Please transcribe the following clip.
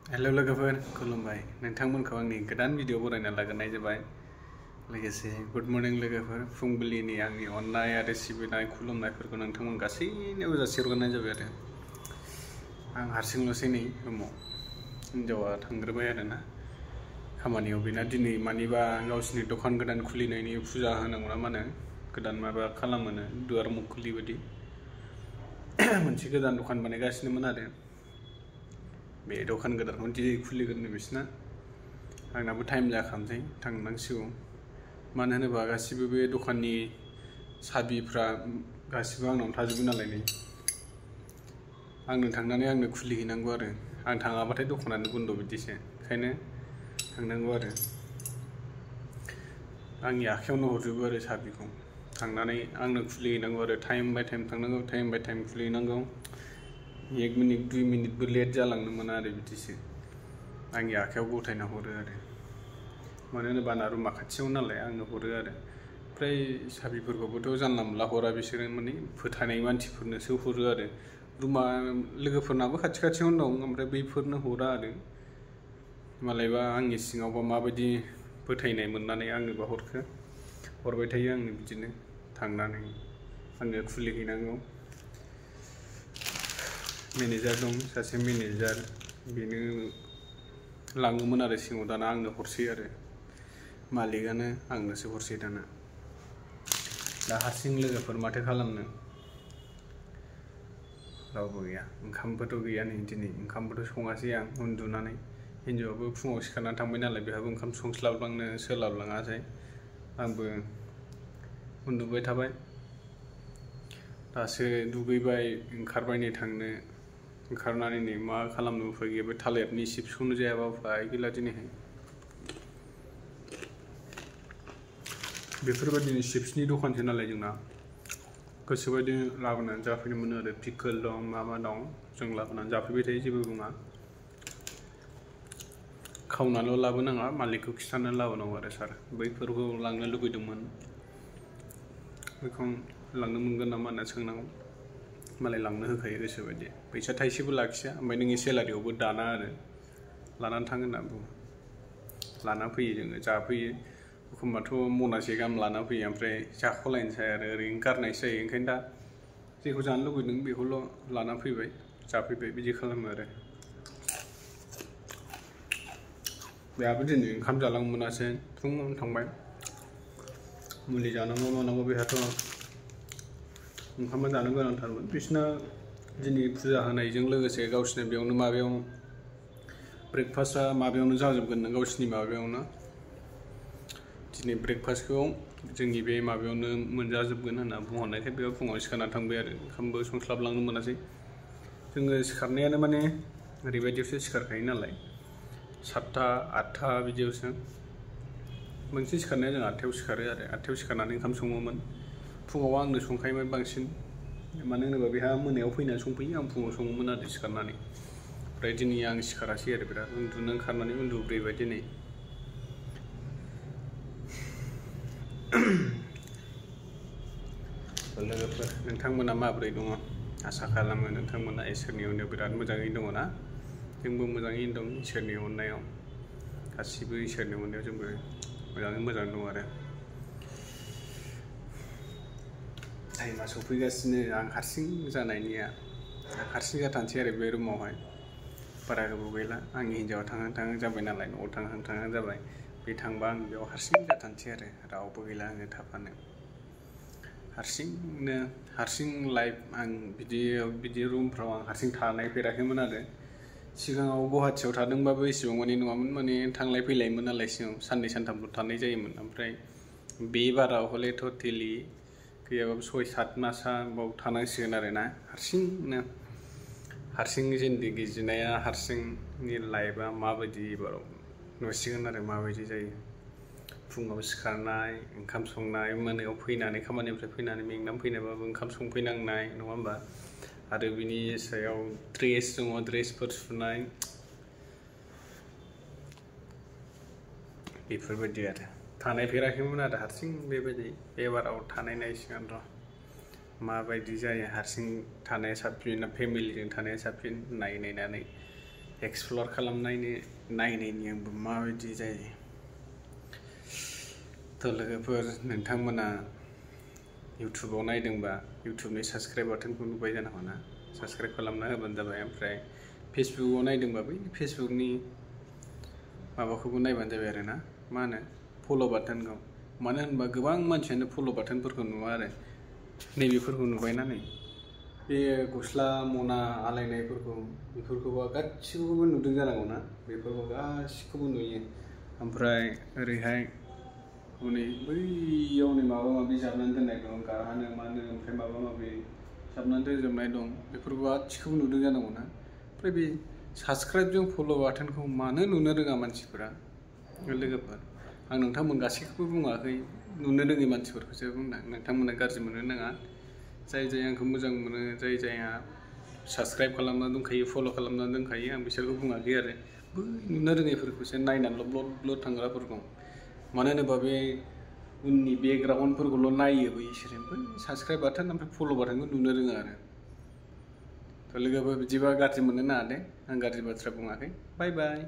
हेल' लोगोफोर खुलुमबाय नोंथांमोनखौ आंनि गोदान भिडिअ बरायना लागोनाय जाबाय लोगोसे गुड मर्निं लोगोफोर फुंबिलिनि आंनि अननाय आरो सिबिनाय खुलुमनायफोरखौ नोंथांमोन गासैनोबो जासिहरग्रोनाय जाबाय आरो आं हारसिंल'सै नै रुमाव हिन्जावा थांग्रोबाय आरोना खामानियाव बेना दिनै मानिबा गावसिनि दखान गोदान खुलिनायनि फुजा होनांगौ ना मा होनो गोदान माबा खालामोनो दुवार मुखुलि बायदि मोनसे गोदान दखान बानायगासिनोमोन आरो बे दखान गोदानखौ दिनै खुलिगोननो बिसिना आंनाबो टाइम जाखानोसै थांनांसिगौ मानो होनोबा गासिबो बे दखाननि साबिफ्रा गासिबो आंनाव थाजोबो नालाय नै आंनो थांनानै आंनो खुलिहैनांगौ आरो आं थाङाबाथाय दखानानो बन्द बिदिसो ओंखायनो थांनांगौ आरो आंनि आखायावनो हरजोबो आरो साबिखौ थांनानै आंनो खुलिहैनांगौ आरो टाइम बाय टाइम थांनांगौ टाइम बाय टाइम खुलिहैनांगौ 1 मिनिट 2 मिनिटबो लेट जालांनो मोना आरो बिदिसो आंनि आखायाव गथायना हरो आरो मानो होनोबा आंना रुमा खाथियाव नालाय आंनो हरो आरो ओमफ्राय साबिफोरखौबोथ' जानला मोनला हरा बिसोरो माने फोथायनाय मानसिफोरनोसो हरो आरो रुमा लोगोफोरनाबो खाथि खाथियावनो दं ओमफ्राय बैफोरनो हरा आरो मालायबा आंनि सिङावबा माबायदि फोथायनाय मोननानै आंनोबा हरखो हरबाय थायो आंनो बिदिनो थांनानै आंनो खुलिहैनांगौ मेनेजार दं सासे मेनेजार बेनो लाङोमोन आरो सिङाव दाना आंनो हरसै आरो मालिकानो आंनोसो हरसै दाना दा हारसिं लोगोफोर माथो खालामनो रावबो गैया ओंखामबोथ' गैया नै दिनै ओंखामबोथ' सङासै आं उन्दुनानै हिन्जावाबो फुङाव सिखारनानै थांबाय नालाय बेहाबो ओंखाम संस्लाबलांनो सोलाबलाङासै आंबो उन्दुबाय थाबाय दासो दुगैबाय ओंखारबाय नै थांनो ओंखारनानै नै मा खालामनो उफाय गैया बे थालिरनि चिप्सखौनो जायाबा उफाय गैला दिनैहाय बेफोरबायदिनो चिप्सनि दखानसो नालाय जोंना गोसोबायदि लाबोनानै जाफैनो मोनो आरो पिकोल दं मा दं जों लाबोनानै जाफैबाय थायो जेबो बुङा खावनाल' लाबोनाङा मालिकखौ खिथानो लाबोनांगौ आरो सार बैफोरखौ लांनो लुगैदोंमोन बेखौ लांनो मोनगोन नामा होनना सोंनांगौ मालाय लांनो होखायो गोसोबायदि फैसा थाइसेबो लाखिया ओमफ्राय नोंनि सेलारियावबो दाना आरो लानानै थाङो होनना बुङो लाना फैयो जोङो जाफैयो एखमबाथ' मनासे गाहाम लाना फैयो ओमफ्राय जाख'लायनोसै आरो ओरैनो गारनायसो जायो ओंखायनो दा जेखौ जानो लुगैदों बेखौल' लाना फैबाय जाफैबाय बिदि खालामो आरो बेहाबो दिनै ओंखाम जालांनो मोनासै फुङावनो थांबाय मुलि जानांगौ मानांगौ बेहाथ' ओंखामा जानो गोनांथारमोन बिसोरना दिनै फुजा होनायजों लोगोसे गावसोरनो बेयावनो माबायाव ब्रेकफास्टआ माबायावनो जाजोबगोन ना गावसोरनि माबायावनो दिनै ब्रेकफास्टखौ जोंनि बे माबायावनो मोनजाजोबगोन होनना बुंहरनायखाय बेयाव फुङाव सिखारना थांबाय आरो ओंखामबो संस्लाबलांनो मोनासै जोङो सिखारनायानो माने ओरैबायदियावसो सिखारखायो नालाय 7टा 8टा बिदियावसो मोनसे सिखारनाया जों 8टायाव सिखारो आरो 8टायाव सिखारनानै ओंखाम सङोमोन फुङाव आंनो संखायोमोन बांसिन मानो होनोबा बेहा मोनायाव फैनानै संफैयो आं फुङाव सङोमोन आरो सिखारनानै ओमफ्राय दिनै आं सिखारासै आरो बिराद उन्दुनो ओंखारनानै उन्दुब्रेबाय दिनै लोगोफोर नोंथांमोना माबोरै दङ आसा खालामो नोंथांमोना इसोरनि अननायाव बिराद मोजाङै दङ ना जोंबो मोजाङैनो दं इसोरनि अननायाव गासिबो इसोरनि अननायाव जोंबो मोजाङै मोजां दं आरो टाइमा सफैगासिनो आं हारसिं जानायनिया हारसिं जाथारनोसै आरो बे रुमावहाय बारा गोबाव गैला आंनि हिन्जावा थांहां जाबाय नालाय न'आव थांहां जाबाय बे थांबा आं बेयाव हारसिं जाथारनोसै आरो रावबो गैला आङो थाफानो हारसिं लाइफ आं बिदि रुमफ्राव आं हारसिं थानायफेराखैमोन आरो सिगाङाव गुवाहाटियाव थादोंबाबो एसेबां माने नङामोन माने थांलाय फैलायमोन नालाय सिगाङाव साननै सानथामल' थानाय जायोमोन ओमफ्राय बे बाराव हले टटेलि गैयाबाबो 6-7 मासा बाव थानांसिगोन आरो ना हारसिं जिन्दगि जिनाया हारसिंनि लाइफआ माबायदि एबाराव नुसिगोन आरो माबायदि जायो फुङाव सिखारनाय ओंखाम संनाय मोनायाव फैनानै खामानिनिफ्राय फैनानै मेंनानै फैनायबाबो ओंखाम संफैनांनाय नङा होमबा आरो बिनि सायाव ड्रेस दङ ड्रेसफोर सुनाय बेफोरबायदि आरो थानायफेराखैमोन आरो हारसिं बेबायदि एबाराव थानाय नायसिगोन र' माबायदि जायो हारसिं थानाया साबसिन ना फेमिलिजों थानाया साबसिन नायनानै एक्सप्लर नायनायनि आंबो माबायदि जायो। थ' लोगोफोर नोंथांमोना इउटुबाव नायदोंबा इउटुबनि साबस्क्राइब बाटोनखौ नुबाय जानांगौ ना, साबस्क्राइब खालामना होबानो जाबाय। ओमफ्राय फेसबुकाव नायदोंबा बै फेसबुकनि माबाखौबो नायबानो जाबाय आरो ना, मा होनो फल' बाटोनखौ। मानो होनबा गोबां मानसियानो फल' बाटोनफोरखौ नुवा आरो नैबेफोरखौ नुबायना नै बे गस्ला मना आलायनायफोरखौ बेफोरखौबो गासिखौबो नुदों जानांगौ ना, बेफोरखौ गासिखौबो नुयो। ओमफ्राय ओरैहाय हनै बैयाव नै माबा माबि जाबनानै दोननाय दं, गारहानो मानो, ओमफ्राय माबा माबि जाबनानै दोनजोबनाय दं, बेफोरखौ गासिखौबो नुदों जानांगौ ना। ओमफ्राय बे साबस्क्राइबजों फल' बाटोनखौ मानो नुनो रोङा मानसिफोरा लोगोफोर? आं नोंथांमोन गासैखौबो बुङाखै, नुनो रोङै मानसिफोरखौसो बुंदों। नोंथांमोना गाज्रि मोननो नाङा। जाय आंखौ मोजां मोनो, जायहा साबस्क्राइब खालामना दोनखायो, फल' खालामना दोनखायो, आं बिसोरखौ बुङाखै आरो बै नुनो रोङैफोरखौसो नायनानैल' ब्लड थांग्राफोरखौ। मानो होनोबा बे उननि बेकग्राउन्डफोरखौल' नायो बिसोरो, बै साबस्क्राइब बाटोन ओमफ्राय फल' बाटोनखौ नुनो रोङा आरो। थ' लोगोफोर बिदिबा गाज्रि मोननो नाङा दे, आं गाज्रि बाथ्रा बुङाखै। बाय बाय।